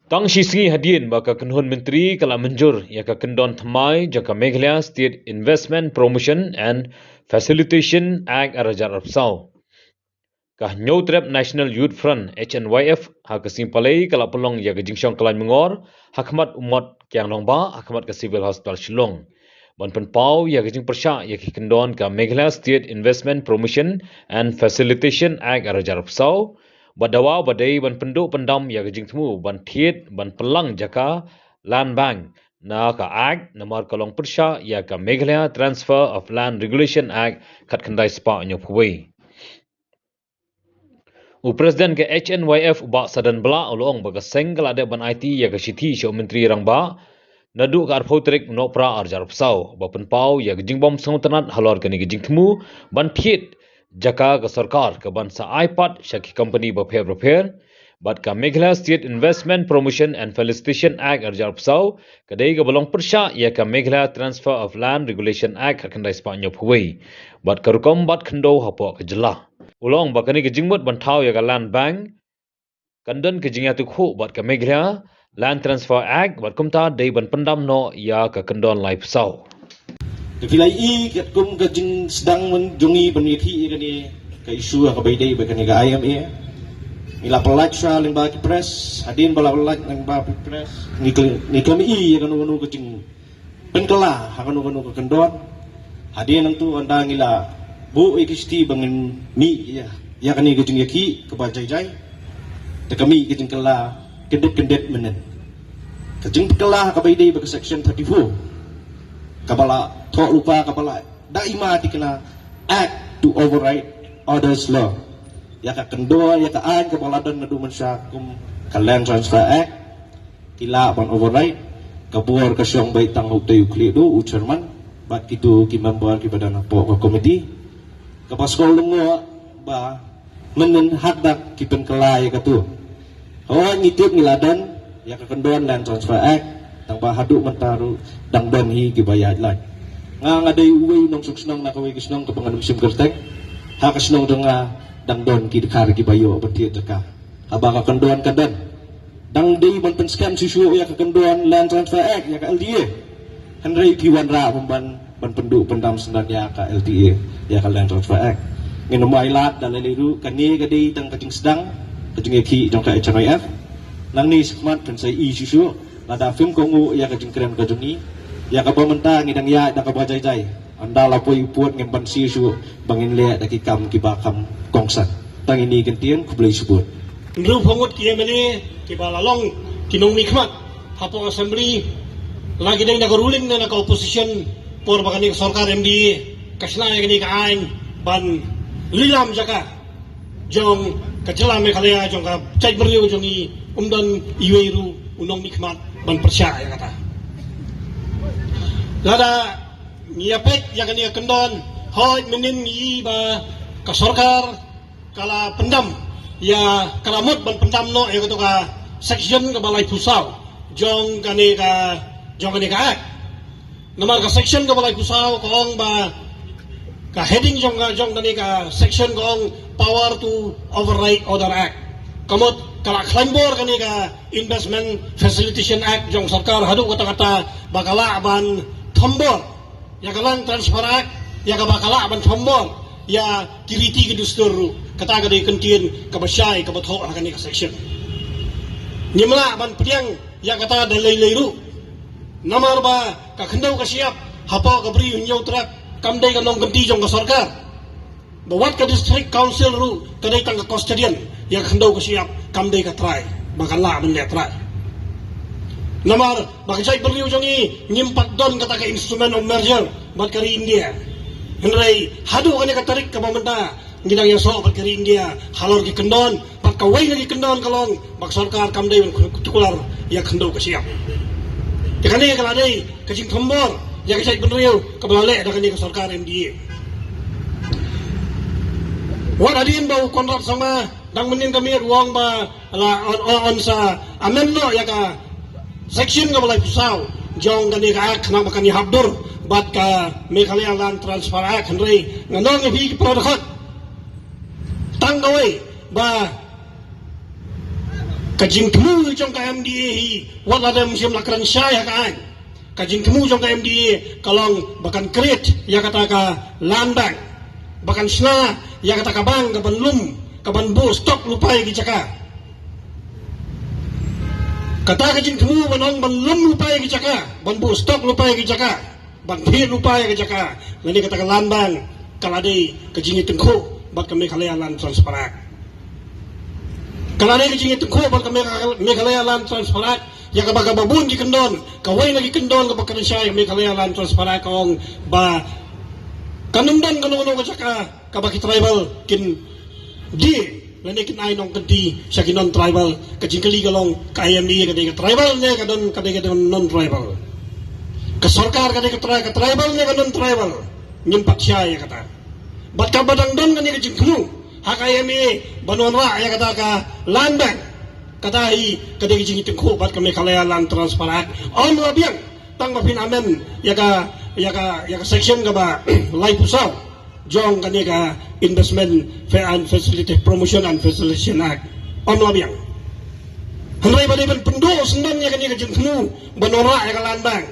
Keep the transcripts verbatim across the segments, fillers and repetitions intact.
Tang shi sngi hadien ba ka kynhun myntri ka la mynjur ïa ka kyndon thymmai jong ka Meghalaya State Investment Promotion and Facilitation Act ar hajar arphew saw, ka Hynñiewtrep National Youth Front, H N Y F, ha ka sngi Palei ka la pynlong ïa ka jingshong khlaiñ myngor ha khmat u Mot Kiang Nangbah, ha khmat ka Civil Hospital Shillong, ban pynpaw ïa ka jingpyrshah ïa ki kyndon ka Meghalaya State Investment Promotion and Facilitation Act ar hajar arphew saw, bad dawa ba dei ban pynduh pyndam ïa ka jingthmu ban thied ban pynlang jaka Land Bank na ka Act, namar ka long pyrshah ïa ka Meghalaya Transfer of Land Regulation Act khatkhyndai spah hynñiewphew wei. U President ka H N Y F, u Bah Sadan Blah, u la ong ba ka seng ka la dep ban aiti ïa ka shithi sha u Myntri Rangbah naduh ka arphew tarik u Nohprah ar hajar arphew saw, ba pynpaw ïa ka jingbym sngewtynnad halor kane ka jingthmu ban thied jaka ka sorkar, ka ban sa ai pat sha ki kompani bapher bapher. Bad ka Meghalaya State Investment Promotion and Facilitation Act ar hajar arphew saw ka dei kaba long pyrshah ïa ka Meghalaya Transfer of Land Regulation Act khatkhyndai spah hynñiewphew wei, bad ka rukom bat khyndew hapoh ka jylla. U la ong ba kane ka jingmut ban thaw ïa ka Land Bank kan don ka jingïathuhkhuh bad ka Meghalaya Land Transfer Act, bad kumta dei ban pyndam noh ïa ka kyndon laiphew saw. Te phi la ïohi katkum ka jingsdang jong ngi ban ïakhih ïa kane ka issue ha kaba ïadei bad kane ka I M A. Ngi la pynlait sha lyngba ki press, hadien ba la pynlait lyngba ki press, ngi khlem, ngi khlem ïohi ïa kano kano ka jing pynkylla ha kano kano ka kyndon. Hadien nangtu, ynda ngi la buh ïa ki shithi ba ngin mih ïa, ïa kane ka jingïakhih kaba jai jai, te ka mih ka jingkylla kyndit kyndit mynnin. Ka jingpynkylla ha kaba ïadei bad ka Section thirty-four, kaba la thoh lypa, kaba la da i ma thikna Act to Override Others Law. Ïa ka kyndon, ïa ka aiñ kaba la don naduh mynshwa kum ka Land Transfer Act, ki lah ban override. Ka bor ka shong beit tang ha utei u khlieh duh, u chairman, bad kito ki member kiba don hapoh ka komiti. Kaba sngewlyngngoh ba mynnin haduh ki pynkylla ïa kato. Hooid, ngi tip ngi la don ïa ka kyndon Land Transfer Act, tang ba haduh mynta ruh dang don hi kiba ïaid lait. Nga, nga dei uwei u nongshong shnong na kawei ka shnong kaba ngan ym shim kyrteng. Ha ka shnong jong nga dang don ki dkhar kiba ïoh ban thied jaka. Haba ka kyndon ka don, dang dei ban pynskhem shuh shuh ïa ka kyndon Land Transfer Act, ïa ka L T A. Hynrei phi wanrah ban, ban, ban pynduh pyndam syndon ïa ka L T A, ïa ka Land Transfer Act. Ngin ym ailad da lei lei ruh, kane ka dei tang ka jingsdang, ka jingïakhih jong ka H N Y F. Nangne shakhmat phin sa ïohi shuh shuh, lada phim kohnguh ïa ka jingkren ka jong ngi, ïa kaba mynta ngi dang ïaid da kaba jai jai. Ynda la poi u pud ngin banse shuh ba ngin leh da ki kam kiba kham kongsan. Tang ine i kyntien, khublei shibun. Hynriewphew ngut ki M L A kiba la long ki nongmihkhmat hapoh Assembly, la ki dei na ka ruling ne na ka opposition, por ba kane ka sorkar M D A ka shna ïa kane ka aiñ ban lilam jaka jong ka jylla Meghalaya, jong ka jaitbynriew jong ngi, ym don iwei ruh u nongmihkhmat ban pyrshah ïa kata. Lada ngi ïa peit ïa kane ka kyndon, hooid, mynnin ngi i ba ka sorkar ka la pyndam ïa, ka la mut ban pyndam noh ïa kato ka section kaba laiphew saw jong kane ka, jong kane ka Act. Namar ka section kaba laiphew saw ka ong ba, ka heading jong ka, jong kane ka section ka ong Power to Override Other Act. Ka mut ka la khlaiñ bor kane ka Investment Facilitation Act jong sorkar haduh katta katta ba ka lah ban thombor ïa ka Land Transfer Act, ïa kaba ka lah ban thombor ïa ki riti ki dustur ruh. Kata ka dei ka kyntien kaba shai kaba thoh ha kane ka section. Ngim lah ban pdiang ïa kata da lei lei ruh. Namar ba ka khyndew ka shyiap hapoh ka Bri u Hynñiewtrep kam dei ka nongkynti jong ka sorkar. Ba wat ka District Council ruh ka dei tang ka custodian ïa ka khyndew ka shyiap, kam dei ka trai ba ka lah ban leh trai. Namar ba ka jaitbynriew jong ngi ngim pat don kata ka instrument of merger bad ka ri India. Hynrei haduh kane ka tarik kaba mynta ngi dang ïasoh bad ka ri India halor ki kyndon, bad kawei na ki kyndon ka long ba ka sorkar kam dei ban tuklar ïa ka khyndew ka shyiap. Te kane ka la dei ka jingthombor ïa ka jaitbynriew kaba la leh da kane ka sorkar M D A. Wat hadien ba u Conrad Sangma dang mynnin ka miet u ong ba la un, un, un sa amend noh ïa ka section kaba laiphew saw jong kane ka Act khnang ba kan ïahap dur bad ka Meghalaya Land Transfer Act, hynrei ngan ong ïa phi ki para dkhot tang kawei ba Ka jingthmu jong ka M D A hi, wat la dem shim la kren shai ha ka ain. Ka jingthmu jong ka M D A ka long ba kan create ïa kata ka land bank, ba kan shna ïa kata ka bank ka ban lum, ka ban buh stock lypa ïa ki jaka. Kata ka jingthmu ban ong ban lum lypa ïa ki jaka, ban buh stock lypa ïa ki jaka, ban thied lypa ïa ki jaka, lane kata ka land bank, ka la dei ka jingïatyngkhuh bad ka Meghalaya Land Transfer Act. Ka la dei ka jingïatyngkhuh bad ka Megha-, Meghalaya Land Transfer Act, ïa kaba, kaba bun ki kyndon, kawei na ki kyndon kaba kren shai Meghalaya Land Transfer Act ka ong ba kan ym don kano kano ka jaka kaba ki tribal kin die lane kin ai nongkynti sha ki non-tribal. Ka jingkylli ka long, ka I M A ka dei ka tribal ne ka don, ka dei ka don non-tribal? Ka sorkar ka dei ka tri-, ka tribal ne ka non-tribal? Ngim pat shai ïa kata. Bad kaba dang don kane ka jingthmu ha ka I M A ban wanrah ïa kata ka land bank, kata hi ka dei ka jingïatyngkhuh bad ka Meghalaya Land Transfer Act. Ym la biang tang ba phin amend ïa ka, ïa ka, ïa ka section kaba laiphew saw jong kane ka Investment Fa-, and Facility Promotion and Facilitation Act. Ym la biang. Hynrei ba dei ban pynduh syndon ïa kane ka jingthmu ban wanrah ïa ka land bank.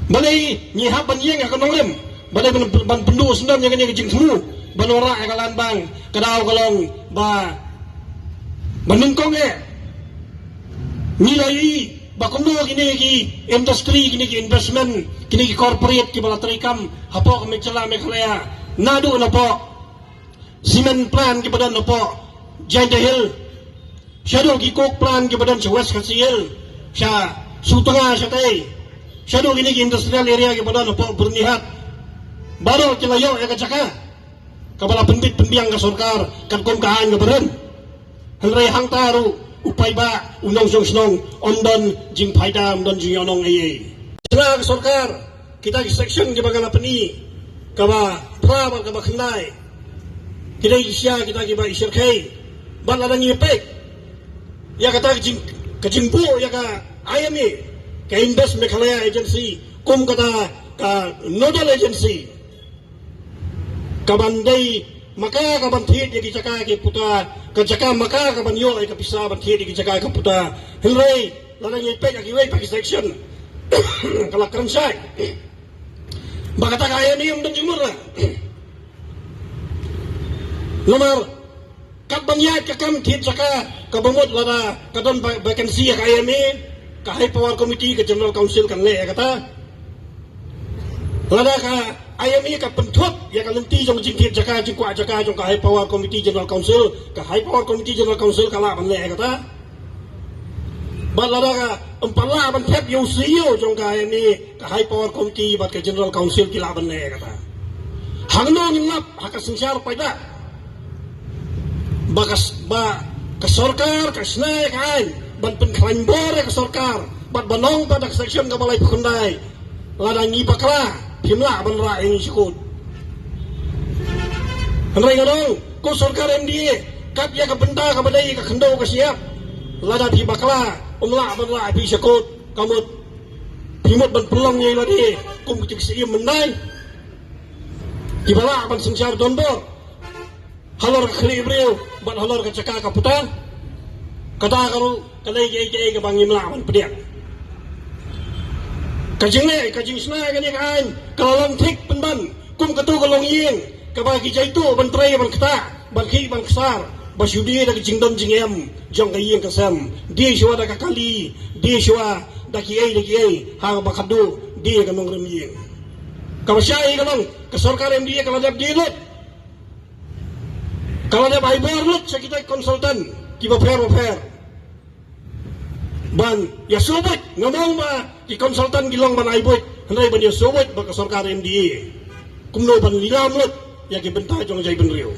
Balei ngi hap ban ïeng ha ka nongrim? Balei ban, ban pynduh syndon ïa kane ka jingthmu ban wanrah ïa ka land bank? Ka daw ka long ba, ba nyngkong eh ngi la ïohi ba kumno kine ki industry, kine ki investment, kine ki corporate kiba la treikam hapoh ka jylla Meghalaya, naduh napoh cement plant kiba don hapoh Jaintia Hills, shaduh ki coke plant kiba don sha West Khasi Hills, sha Sutnga shatei, shaduh kine ki industrial area kiba don hapoh Byrnihat. Baroh ki la ïoh ïa ka jaka kaba la pynbit pynbiang ka sorkar katkum ka aiñ kaba rim. Hynrei hangta ruh u paidbah, u nongshong shnong, ym don jingphaida, ym don jingïohnong ei ei. Sha ka sorkar, kita ki section kiba nga la pyni, kaba phra bad kaba khyndai, ki dei ki sha kita kiba i shyrkhei. Bad lada ngi peit ïa kata ka jing, ka jingbuh ïa ka I M A, ka Invest Meghalaya Agency, kum kata ka nodal agency, ka ban dei ma ka, ka ban thied ïa ki jaka ki puta, ka jaka ma ka, ka ban ïoh ïa ka pisa ban thied ïa ki jaka ki puta. Hynrei lada ngi peit ïa kiwei pat ki section, ka la kren shai ba kata ka I M A ym don jingmut la. Namar kat ban ïaid ka kam thied jaka, kaba mut lada ka don va-, vacancy ha ka I M A, ka High Power Committee, ka General Council kan leh ïa kata. Lada ka I M A ka pynthut ïa ka lynti jong jingthied jaka, jingkwah jaka jong ka High Power Committee, General Council, ka High Power Committee, General Council ka lah ban leh ïa kata. Bad lada ka ym pat lah ban thep ïa u C E O jong ka I M A, ka High Power Committee bad ka General Council ki lah ban leh ïa kata. Hangno ngin lap ha ka synshar paidbah ba ka s-, ba ka sorkar ka shna ïa ka aiñ ban pynkhlaiñ bor ïa ka sorkar, bad ban ong pat da ka section kaba laiphew khyndai, lada ngi bakla, phim lah ban rah ïa ngi sha court. Hynrei nga ong, ko sorkar M D A, kat ïa ka bynta kaba dei ka khyndew ka shyiap, lada phi bakla, ym lah ban rah phi sha court, ka mut phi mut ban pynlong ïa lade kum ki jingsyiem myndai kiba lah ban synshar donbor halor ka khlieh briew bad halor ka jaka ka puta. Kata ka ruh ka dei kaei kaei kaba ngim lah ban pdiang. Ka jingleh, ka jingshna kane ka aiñ ka la long thik pynban kum kato ka longïing kaba ki jaituh ban trei ban ktah, ban khih ban ksar, ba shu die da ka jingdon jingem jong ka ïing ka sem, die shuwa da ka kali, die shuwa da kiei da kiei, ha kaba khadduh die ka nongrim ïing. Kaba shai ka long, ka sorkar M D A ka la dep die lut. Ka la dep ai bor lut sha kita ki consultant kiba pher ba pher ban ïa sngewbha. Ngam ong ba ki consultant ki long ban ai bor, hynrei ban ïa sngewbha ba ka sorkar M D A kumno ban lilam lut ïa ki bynta jong jaitbynriew.